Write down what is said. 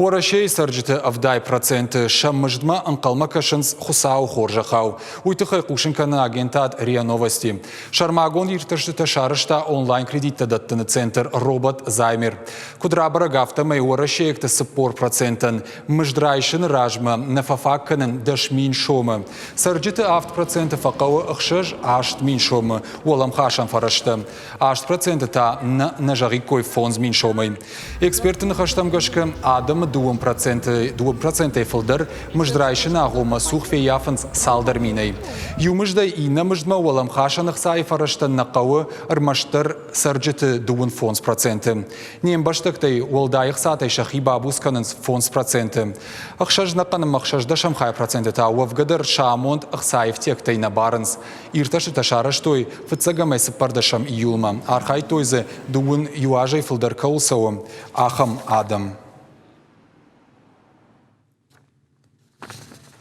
Уӕрӕсейы цӕрджыты 70% сӕ мыздмӕ ӕнхъӕлмӕ кӕсынц Хуыцауы хорзӕхау. Уый тыххӕй хъусын кӕны агентад РИА Новости. Сӕрмагонд иртӕстытӕ сарӕзта онлайн-кредиттӕ дӕттыны центр Робот Займер. Куыд рабӕрӕг, афтӕмӕй уӕрӕсейӕгты 40%-ӕн мызд райсыны размӕ нӕ фӕфаг кӕнын 10 000 сомы. Цӕрджыты 7% фӕхъӕуы 6-8 мин сомы уӕлӕмхасӕн фӕрӕзтӕ. 8% та нӕ нӕ зӕгъиккой 5000 сомӕй. Экспертты ныхӕстӕм гӕсгӕ, адӕмы 2%-ӕй фылдӕр мызд райсыны агъоммӕ цух феййафынц цалдӕр минӕй. Иу мыздӕй иннӕ мыздмӕ уӕлӕмхасӕн ӕхцайы фӕрӕзтӕн нӕ хъӕуы ӕрмӕстдӕр цӕрджыты 25%. Не мбӕстӕгтӕй уӕлдай ӕхцатӕй сӕхи бабуц кӕнынц 5%. Ӕхсӕз нӕхъӕн ӕмӕ ӕхсӕздӕсӕм хай проценты та уӕвгӕ дӕр сӕ амонд ӕхцайы ӕфтиӕгтӕй нӕ барынц. Иртӕстытӕ сарӕзтой фыццӕгӕмӕй цыппӕрдӕсӕм июлмӕ. Архайдтой дзы, дыууын иу азӕй фылдӕр кӕуыл цӕуы, ахӕм адӕм.